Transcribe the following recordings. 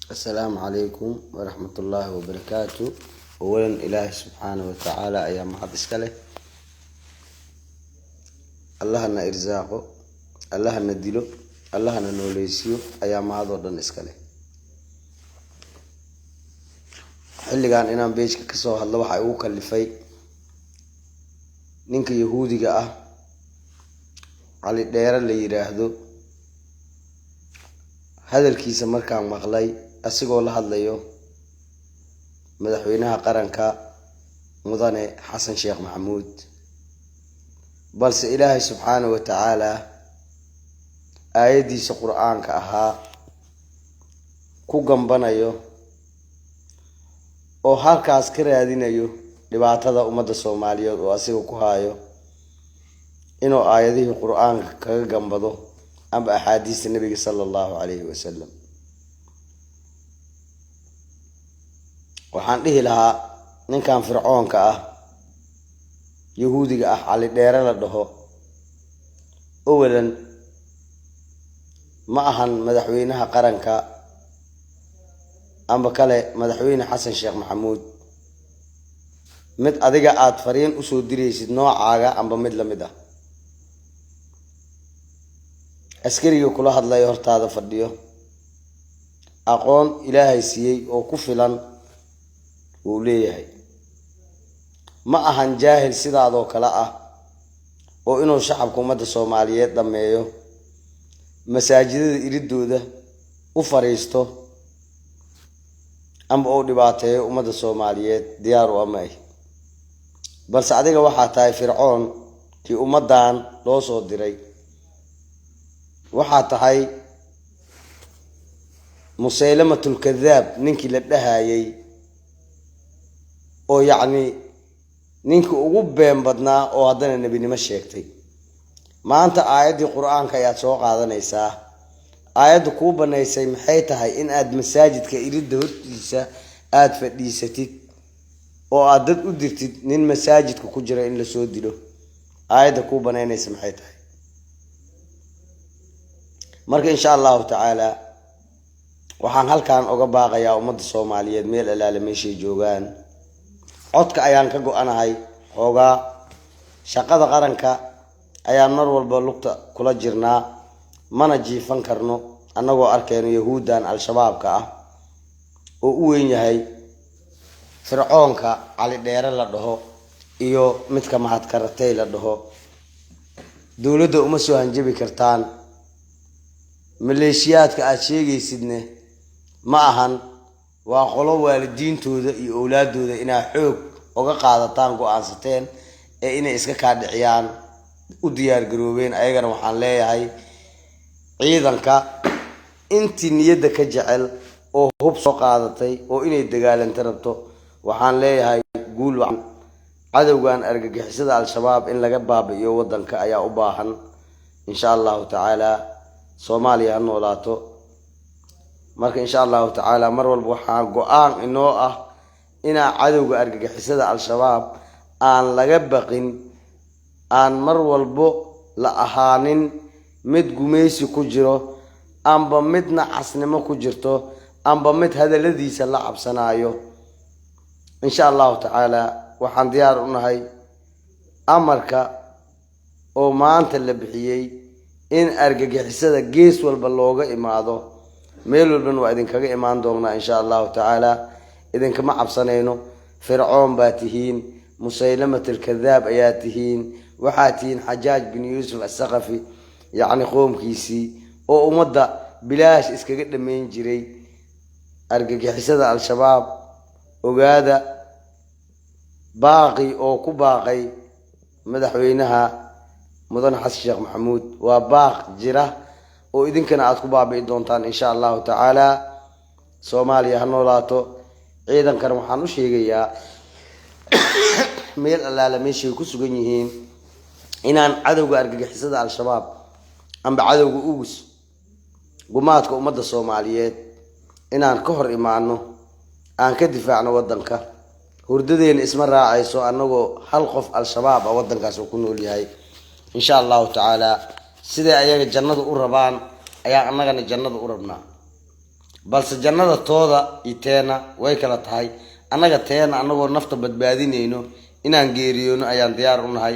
Asalaamu calaykum waraxmatullaahi wabarakaatu. Awalan, Ilaahay subxaana wa tacaala ayaa mahad iska leh. Allahana irsaaqo, Allahana dilo, Allahana nooleysiyo ayaa mahadoo dhan iska leh. Xilligan inaan page-ka kasoo hadlo waxaa igu kalifay ninka Yahuudiga ah, Cali Dheere la yiraahdo. Hadalkiisa markaan maqlay asigoo la hadlayo madaxweynaha qaranka, Mudane Xasan Sheekh Maxamuud, balse Ilaahay subxaana wa tacaala aayaddiisa Qur-aanka ahaa ku gambanayo oo halkaas ka raadinayo dhibaatada ummadda Soomaaliyeed oo asiga ku haayo, inuu aayadihii Qur-aanka kaga gambado amba axaadiista Nabiga sala Allahu calayhi wasalam, waxaan dhihi lahaa ninkan fircoonka ah, Yahuudiga ah, Cali Dheere la dhaho, owalan ma ahan madaxweynaha qaranka amba kale Madaxweyne Xasan Sheekh Maxamuud mid adiga aada fariin usoo diraysid noocaaga amba mid lamid ah. Askariga kula hadlayo hortaada fadhiyo aqoon Ilaahay siiyey oo ku filan wuu leeyahay. Ma ahan jaahil sidaadoo kale ah oo inuu shacabka ummadda Soomaaliyeed dhammeeyo, masaajidada iridooda u fariisto amba uu dhibaateeyo ummadda Soomaaliyeed diyaar u ama ah. Balse adiga waxaa tahay fircoon kii ummaddan loo soo diray, waxaa tahay Musaylamatulkadaab ninkii la dhahayay oo yacni ninkii ugu been badnaa oo haddana nebinimo sheegtay. Maanta aayaddii Qur-aanka ayaad soo qaadanaysaa. Aayadda kuu banaysay maxay tahay in aad masaajidka iridda hortiisa aada fadhiisatid oo aad dad u dirtid nin masaajidka ku jira in lasoo dilo? Aayadda kuu banaynaysa maxay tahay? Marka insha Allahu tacaala waxaan halkan oga baaqayaa ummadda Soomaaliyeed meel alaale meeshay joogaan. Codka ayaan ka go-anahay xoogaa, shaqada qaranka ayaan mar walba lugta kula jirnaa, mana jiifan karno annagoo arkayno Yahuuddan Al-Shabaabka ah oo u weyn yahay fircoonka Cali Dheere la dhaho iyo midka Mahadkaratey la dhaho. Dowladda uma soo hanjabi kartaan. Maleeshiyaadka aada sheegaysidne ma ahan, waa qolo waalidiintooda iyo owlaadooda inaa xoog oga qaadataan go-aansateen ee inay iska kaadhiciyaan u diyaar garoobeen. Ayagana waxaan leeyahay, ciidanka intii niyadda ka jecel oo hub soo qaadatay oo inay dagaalanta rabto, waxaan leeyahay guul wacan. Cadowgan argagixisada Al-Shabaab in laga baabi'iyo waddanka ayaa u baahan. Insha Allahu tacaala Soomaaliya ha noolaato. Marka insha Allahu tacaala mar walba waxaa go-aan inoo ah inaa cadowga argagixisada Al-Shabaab aan laga baqin, aan mar walbo la ahaanin mid gumaysi ku jiro amba mid nacasnimo ku jirto amba mid hadaladiisa la cabsanaayo. Insha Allahu tacaala waxaan diyaar u nahay amarka oo maanta la bixiyey in argagixisada gees walba looga imaado. Meel walbana waa idinkaga imaan doonaa insha Allahu tacaala. Idinkama cabsanayno. Fircoon baa tihiin, Musaylamat alkadaab ayaa tihiin, waxaa tihiin Xajaaj bin Yuusuf Asaqafi, yacni qoomkiisii oo ummadda bilaash iskaga dhammayn jiray. Argagixisada Al-Shabaab, ogaada baaqi oo ku baaqay madaxweynaha Mudane Xasan Sheekh Maxamuud waa baaq jira oo idinkana aada ku baabi'i doontaan insha Allahu tacaala. Soomaaliya ha noolaato. Ciidankana waxaan u sheegayaa meel allaala meeshay ku sugan yihiin inaan cadowga argagixisada Al-Shabaab amba cadowga ugus gumaadka ummadda Soomaaliyeed inaan ka hor imaano, aan ka difaacno waddanka. Hurdadeena isma raacayso annagoo hal qof Al-Shabaab ah waddankaas uu ku nool yahay. Insha Allahu tacaala siday ayaga jannada u rabaan ayaa annagana jannada u rabnaa. Balse jannada tooda iyo teena way kala tahay. Annaga teena annagoo nafta badbaadinayno inaan geeriyoono ayaan diyaar u nahay,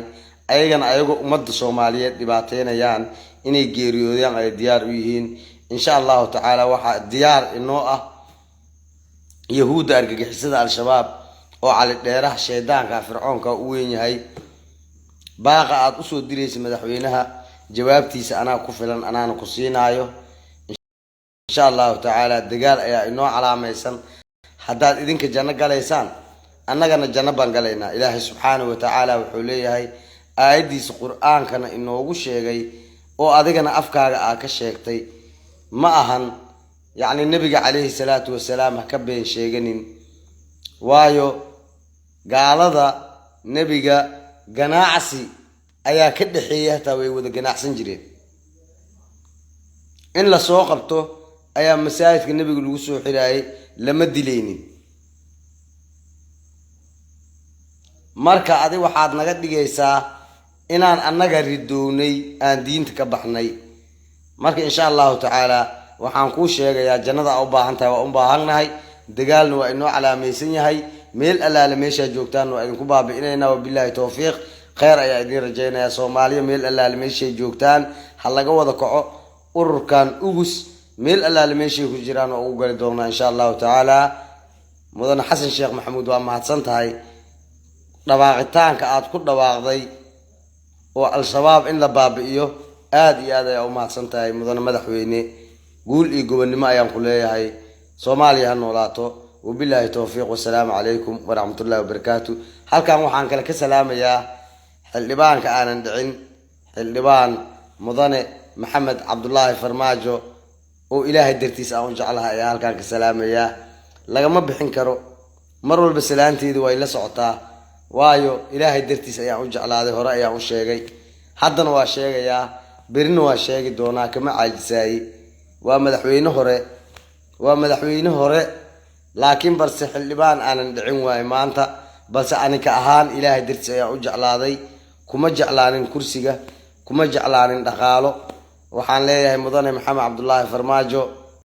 ayagana ayagoo ummadda Soomaaliyeed dhibaateynayaan inay geeriyoodaan ay diyaar u yihiin. Insha Allahu tacaala waxaa diyaar inoo ah Yahuudda argagixisada Al-Shabaab oo Cali Dheeraha shaydaanka Fircoonka u weyn yahay. Baaqa aada usoo diraysa madaxweynaha jawaabtiisa anaa ku filan, anaana ku siinaayo insha Allahu tacaala. Dagaal ayaa inoo calaamaysan. Haddaad idinka janno galaysaan, annagana janno baan galaynaa. Ilaahay subxaanahu watacaala wuxuu leeyahay aayaddiisa Qur-aankana inoogu sheegay oo adigana afkaaga aa ka sheegtay, ma ahan yacni Nebiga calayhi salaatu wasalaam ha ka been sheeganin, waayo gaalada nebiga ganacsi ayaa ka dhexeeyay, hataa way wada ganacsan jireen. In lasoo qabto ayaa masaajidka nebiga lagu soo xiraayay, lama dilaynin. Marka adi waxaad naga dhigaysaa inaan annaga ridownay, aan diinta ka baxnay. Marka insha Allahu tacaala waxaan kuu sheegayaa jannada aa u baahan tahay waa u baahannahay, dagaalna waa inoo calaamaysan yahay. Meel allaale meeshaa joogtaan waa idinku baabi'inaynaa. Wabilaahi towfiiq, kheyr ayaa idiin rajaynayaa. Soomaaliya meel allaale meeshay joogtaan ha laga wada kaco. Ururkan Ugus meel allaale meeshay ku jiraan waa ugu gali doonaa insha Allahu tacaala. Mudane Xasan Sheekh Maxamuud, waa mahadsan tahay dhawaaqitaanka aada ku dhawaaqday oo Al-Shabaab in la baabi'iyo. Aada iyo aad ayaa u mahadsan tahay, mudane madaxweyne. Guul iyo gobonnimo ayaan ku leeyahay. Soomaaliya ha noolaato. Wabilaahi towfiiq, wasalaamu calaykum waraxmatullahi wabarakaatu. Halkan waxaan kale ka salaamayaa xildhibaanka aanan dhicin, xildhibaan mudane Maxamed Cabdulaahi Farmaajo oo Ilaahay dartiis aan u jeclaha ayaa halkaan ka salaamayaa. Lagama bixin karo, mar walba salaanteedu way la socotaa, waayo Ilaahay dartiis ayaan u jeclaaday. Hore ayaan u sheegay, haddana waa sheegayaa, berina waa sheegi doonaa, kama caajisaayey. Waa madaxweyne hore, waa madaxweyne hore, laakiin balse xildhibaan aanan dhicin waayo maanta. Balse anika ahaan Ilaahay dartiis ayaan u jeclaaday, kuma jeclaanin kursiga, kuma jeclaanin dhaqaalo. Waxaan leeyahay mudane Maxamed Cabdulaahi Farmaajo.